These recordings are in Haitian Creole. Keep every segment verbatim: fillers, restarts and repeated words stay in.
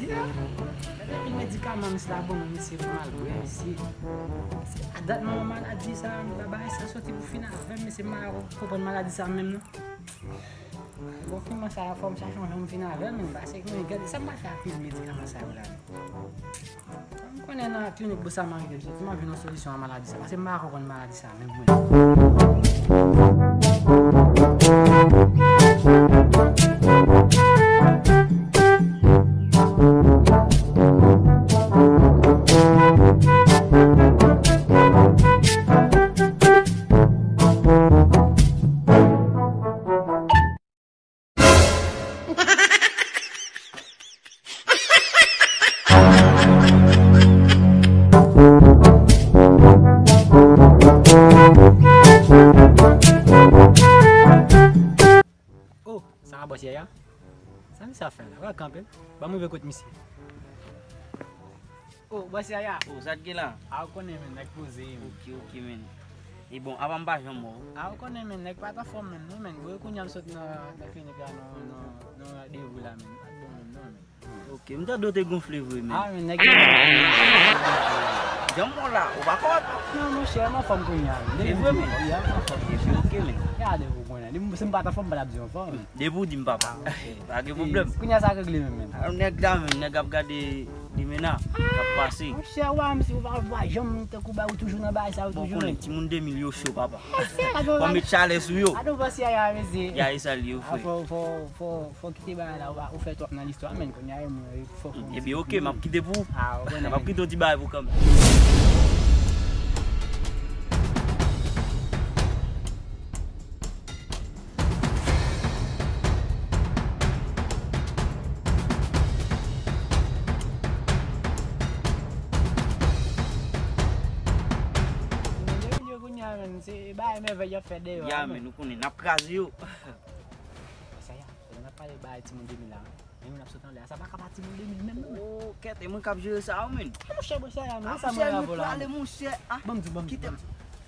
Gade pil medikaman misye la ban mwen, mesye, pou m al bwè, mesye. Se a dat mwen maladi sa, bagay sa soti pou fin avè m, mesye, m pa konprann maladi sa menm non. Konfinman sa a, fò m chache yon jan m fin avè l, men paske mwen gade sa m pa fè ak pil medikaman sa yo la. M konnen nan klinik Bon Samariten m soti, m ap jwenn yon solisyon a maladi sa, paske m pa konprann maladi sa menm mwen. Oh, sa a bòs Yaya? Sa misye ap fè la? Wè kanpe. Ban m rive kot misye. Oh, bòs Yaya. Oh, sa t gen la? A, ou konnen, men, nèg poze, men. Ok, ok, men. E bon, apa m pa janm wè w? A, ou konnen, men, nèg pa t anfòm, men, non, men. Bro, kounye a m sot nan, nan klinik la, nan, nan, nan randevou la, men. Pa t bon, men, non, men. Ok, m tande w te gonfle vre, men. A, men, nèg. Janm wè w la, ou pa kòrèk? Non, monchè, m anfòm kounye a, men. E vre, men? Ya, m anfòm, monchè. Ok, men. Gade, ou konnen. Si m pa t anfòm, m pa t ap di w anfòm. Depi w di m papa. Pa gen pwoblèm. Kounye a sa k regle menm, menm. A, nèg la menm, nèg ap gade limena k ap pase. Monchè, wa, misye, ou pa, ou pa janm tankou ba, ou toujou nan bagay sa, ou toujou menm. Bon, konnen timoun de mil yo cho, papa. Fò met chalè sou yo. Gade yon bòs Yaya, mesye. Yaya, e sa l ye, frè. Fò, fò, fò, fò kite bagay la, ou fè twòp nan listwa, menm, kounye a, e mwen, fò. Ebyen, ok, m ap kite pou ou. M ap kite yon ti bagay pou kanmenm. Kounye a, menm, se bagay mèvèy y ap fè deyò a, menm. Ya, menm, nou konnen, n ap kraze yo. Sa y a, n ap pale bagay timoun de mil la. Men moun ap sot anlè a, sa pa ka pa timoun de mil menm non. Oh, kèt, e mwen k ap jere sa yo, menn. A, monchè, monchè, a, men sa mwen la vola. Ale, monchè, a. Ban m di, ban m di, ban m di.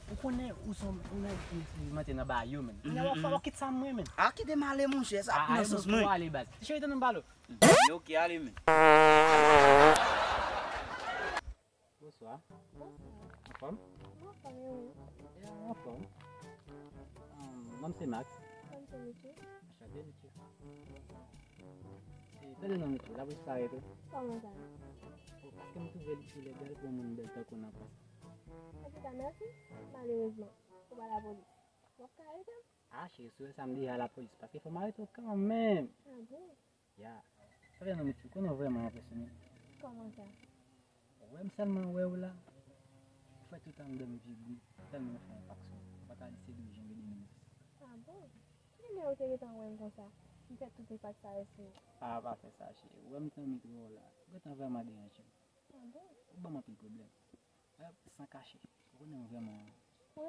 Ou konnen ou se yon nèg ki eksperimente nan bagay yo, menn. Kounye a w ap fè, w ap kite sa mwen, menn. A, kite m ale, monchè, sa ap pran nan sans mwen. Ale, baz. Cheri, tann m pale w. Ok, ale, menn. Bonswa. Bonswa. Anfòm? Anfòm, wi. Ya, anfòm. Ahn, non m se Max. Mwen se Mitchie. Anchante, Mitchie. E, tande non, Mitchie, lapolis parèt wi. Kòman sa? Bon, paske m twouve l ilegal pou yon moun bèl tankou w nan plas. Antouka, mèsi. Malerezman, ou pa lapolis. W ap ka arete m? A, cheri, si w wè sa, m deja lapolis. Paske fò m arete w kanmenm. A bon? Ya. Sa fè non, Mitchie, ou konnen w vrèman enpresyone m. Kòman sa? Ou wè m sèlman wè w la, ou fè tout anndan m vibre, tèlman w fè enpak sou mwen. Ou pa ta di se de jan m ede nou. A bon? Ki nimewo w te gentan wè m konsa? M fè tout enpak sa yo sou ou. A, pa fè sa, cheri. Ou wè m t nan metwo w la. Ou gentan vrèman deranje m. A bon? Ou ban m anpil pwoblèm. San kache. Ou konnen m vrèman. Wi,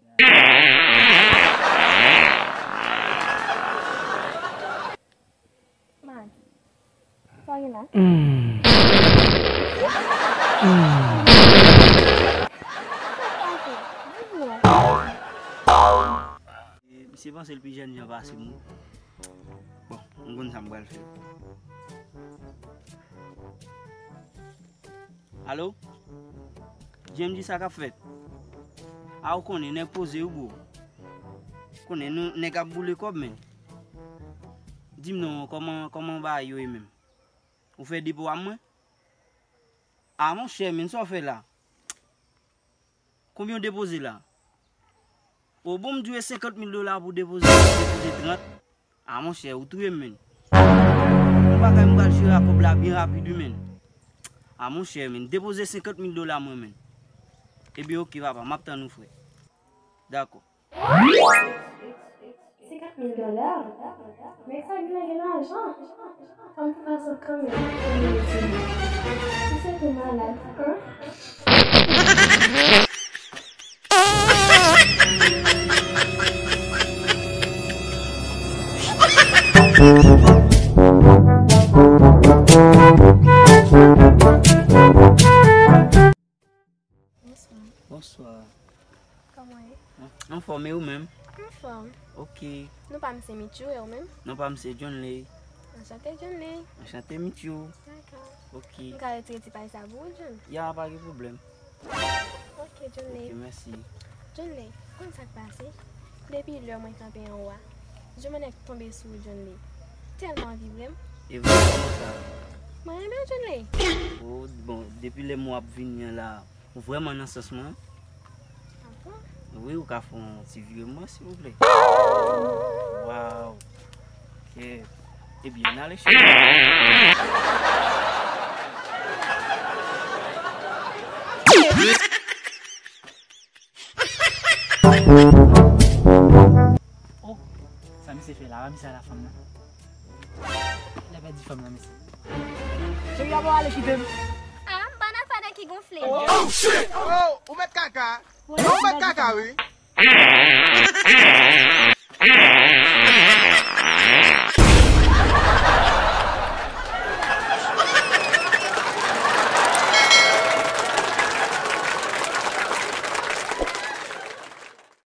men. Max, sa w gen la? Sa k pase? Di m non. E, misye panse l pi jèn jan pase m wi. Bon, m konn sa m pral fè. Alo? J M G, sa k ap fèt? A, ou konnen, nèg poze wi, bro. Konnen, nou, nèg ap boule kòb, men. Di m non, kòman, kòman bagay yo ye menm? Ou fè depo a mwen? A, monchè, men, sa w fè la? Konbyen w depoze la? O bon, m di w e senkant mil dola pou depoze, depoze trant. A, monchè, ou touye m, menn. Yon bagay m pral jere a kòb la byen rapid, wi, menn. A, monchè, menn, depoze senkant mil dola mwen, menn. Ebyen, oke, papa, m ap tann ou, frè. Dakò. Senkant mil dola? Men sa gen, gen lajan. Fò m te ka sot kanmenm. Ou se te malad, an? Bonswa. Bonswa. Kòman w ye? Anfòm, e ou menm? Anfòm. Oke. Non pa m se Mitchie, e ou menm? Non pa m se Johnley. Anchante, John Ley. Anchante, Mitchou. Dakò. Ok. M ka retire ti pay sa pou ou, John? Ya, pa gen pwoblèm. Ok, John Ley. Ok, mèsi. John Ley, konn sa k pase? Depi lè mwen kanpe anwo a, je m nèk tonbe sou ou, John Ley. Tèlman anvi wè m. E vre, kòman sa? Mwen renmen w, John Ley. Oh, bon, depi lè m wè w ap vini an la, ou vrèman nan sans mwen. Ah bon? Wi, ou ka fè yon ti vire mwen, silvouplè? Waw. Ok. Ebyen, n ale cheri. Oh, sa misye fè la, misye a la fanm nan. Lè pèdi fanm nan, mesye. Cheri, a bon, ale kite m. Ah, m pa nan afè nèg ki gonfle. Oh, shit! Oh, ou mèt kaka. Ou mèt kaka, wi.